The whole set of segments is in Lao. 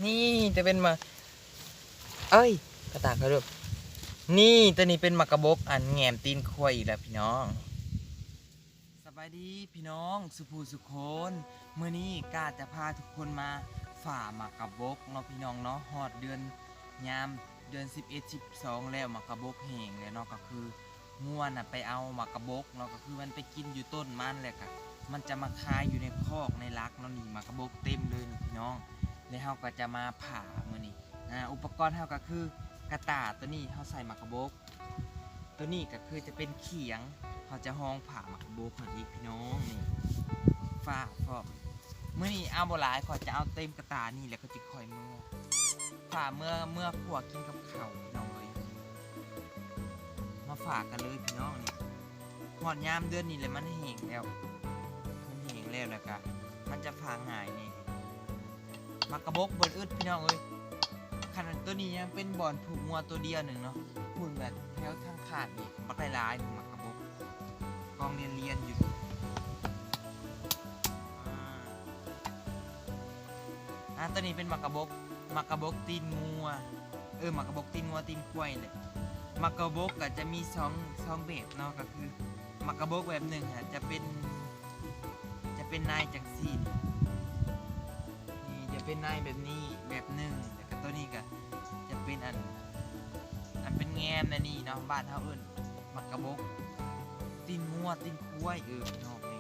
ນີ້ຈະເປັນໝາກ ເອີຍ ກະຕາກເຂົາເດີ. ນີ້ ໂຕນີ້ເປັນໝາກກະບົກ ອັນແຫງມຕີນຄວາຍອີກແລ້ວພີ່ນ້ອງ. ສະບາຍດີພີ່ນ້ອງສຸຜູ້ສຸຄົນ, ມື້ນີ້ກະຈະພາທຸກຄົນມາຝາໝາກກະບົກເນາະພີ່ນ້ອງເນາະ. ຮອດເດືອນ ຍາມເດືອນສິບເອັດ ສິບສອງແລ້ວ ໝາກກະບົກແຫ້ງແລ້ວເນາະ, ກະຄື ງົວນະໄປເອົາໝາກກະບົກເນາະ, ກະຄືມັນໄປກິນຢູ່ຕົ້ນມັນ ແລ້ວກະມັນຈະມາຄາຍຢູ່ໃນຄອກໃນຫຼັກເນາະ. ນີ້ໝາກກະບົກເຕັມເລີຍນີ້ພີ່ນ້ອງ, ແລ້ວເຮົາກະຈະມາຜ່າມື້ນີ້. ອາ ອຸປະກອນເຮົາກະຄືກະຕ່າໂຕນີ້ ເຮົາໃສ່ໝາກກະບົກ, ໂຕນີ້ກະຄືຈະເປັນຂຽງ ເຮົາຈະຮອງຜ່າໝາກກະບົກຫັ້ນອີກພີ່ນ້ອງ. ນີ້ຝາພ້ອມ. ມື້ນີ້ເອົາບໍ່ຫຼາຍ ຂ້ອຍຈະເອົາເຕັມກະຕ່ານີ້ ແລ້ວກໍຈະຄ່ອຍເມືອ ຖ້າເມືອ ເມືອຄົວກິນກັບເຂົ້າພີ່ນ້ອງເອີຍ. ມາຝາກກັນເລີຍພີ່ນ້ອງ. ນີ້ຮອດຍາມເດືອນນີ້ແລ້ວ ມັນແຫ້ງແລ້ວ ມັນແຫ້ງແລ້ວ ແລ້ວກະມັນຈະຝາງ່າຍແດ່. ໝາກກະບົກບໍ່ອຶດພີ່ນ້ອງເອີຍ. ຂະໜາດໂຕນີ້ຍັງເປັນບ່ອນຜູກງົວໂຕດຽວໜຶ່ງເນາະ, ພຸ້ນແບບແຖວທາງຂ້າງນີ້ບັກຫຼາຍໆ ໝາກກະບົກ ກອງລຽນໆຢູ່. ອາ ອາ ໂຕນີ້ເປັນໝາກກະບົກ ໝາກກະບົກຕີນງົວ ເອີ ໝາກກະບົກຕີນງົວຕີນຄວາຍແຫຼະ. ໝາກກະບົກກະຈະມີສອງ ສອງແບບເນາະ, ກະຄືໝາກກະບົກແບບໜຶ່ງຫັ້ນຈະເປັນ ຈະເປັນນາຍຈັ່ງຊີ້ ນີ້ຈະເປັນນາຍແບບນີ້ແບບໜຶ່ງ, ແລ້ວກະໂຕນີ້ກະຈະເປັນອັນ ອັນເປັນແງມແນວນີ້ເນາະ. ບ້ານເຮົາເອີ້ນໝາກກະບົກຕີນງົວຕີນຄວາຍ ເອີ ພີ່ນ້ອງ. ນີ້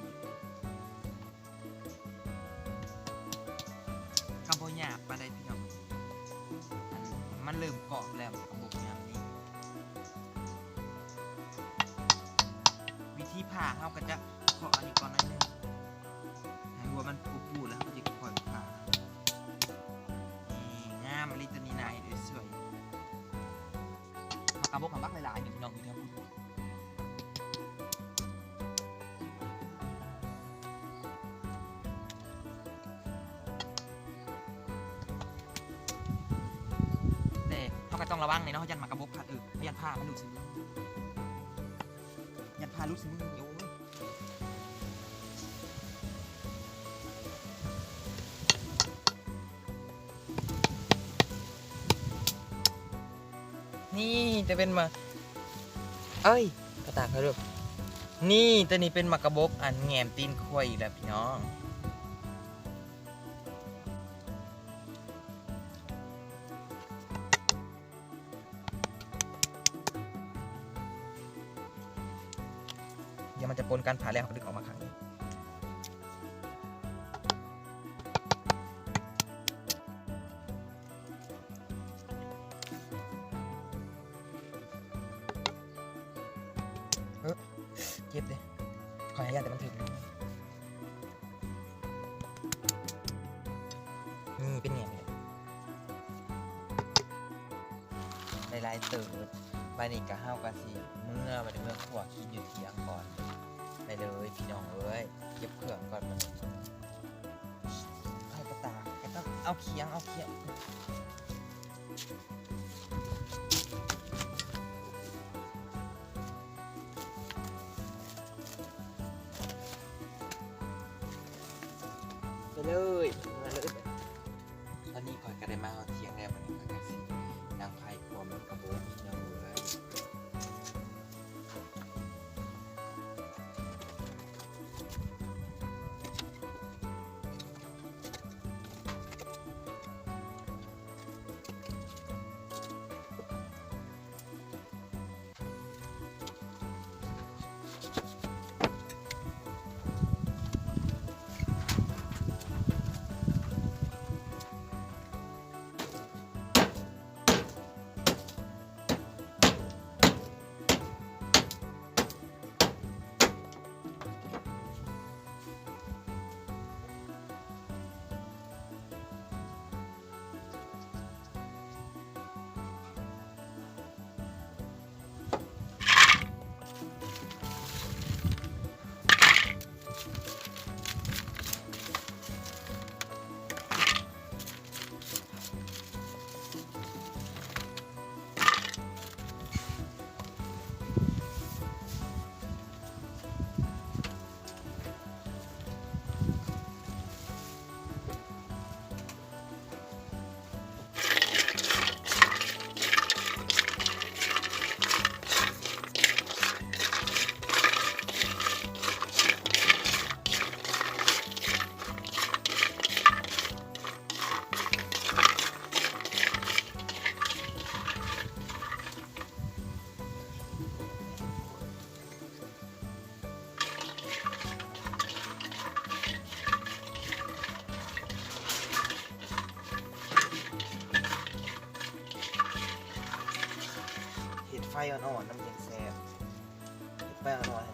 ກະບໍ່ຫຍາບປານໃດພີ່ນ້ອງ, ອັນ ມັນເລີ່ມກອບແລ້ວ ໝາກກະບົກຍາມນີ້. ວິທີຜ່າເຮົາກະຈະເຄາະອັນນີ້ກ່ອນໜ້ອຍໜຶ່ງ ໃຫ້ຫົວມັນປູໆ ແລ້ວເຮົາກະຈະຄ່ອຍຜ່າ. ນີ້ງາມອີ່ຫຼີໂຕນີ້ນະ ເຮັດສວຍ. ໝາກກະບົກຫັ້ນບັກຫຼາຍໆ ນີ້ພີ່ນ້ອງ ຢູ່ແຖວພຸ້ນ. ແຕ່ເຮົາກະຕ້ອງລະວັງແດ່ເນາະ, ຢ້ານໝາກກະບົກພາດ ເອີ ຢ້ານພາມັນຫຼຸດໃສ່ມື ຢ້ານພາຫຼຸດໃສ່ມື. ໂອ້ຍ ນີ້ຈະເປັນໝາກ ເອີຍ ກະຕາກເຂົາເດີ. ນີ້ ໂຕນີ້ເປັນໝາກກະບົກ ອັນແຫງມຕີນຄວາຍອີກແລ້ວພີ່ນ້ອງ. ດຽວມັນຈະປົນກັນ ຜ່າແລ້ວເຮົາກະດຶງອອກມາຂ້າງນີ້. ເອີ ເຈັບເດ້ ຂ້ອຍຫາຢ້ານແຕ່ມັນຖືກ. ນີ້ເປັນຫຍັງນີ້ ໄດ້ຫຼາຍເຕີບ. ບາດນີ້ກະເຮົາກະຊິເມືອ ບາດນີ້ເມືອຄົວກິນຢູ່ຖຽງກ່ອນ. ໄປເລີຍພີ່ນ້ອງເອີຍ ເກັບເຄື່ອງກ່ອນບາດນີ້. ໃຜກະຕາ ກະຕ້ອງເອົາຂຽງ ເອົາຂຽງ. ໄປເລີຍ ມາເລີຍ. ຕອນນີ້ຂ້ອຍກະໄດ້ມາຮອດຖຽງແລ້ວ ບາດນີ້ຂ້ອຍກະຊິດັງໄຟຄົວໝາກກະບົກພີ່ນ້ອງເອີຍ. ເ ໄຟອ່ອນໆ ນ້ຳເຢັນແຊບ ໄຟອ່ອນໆ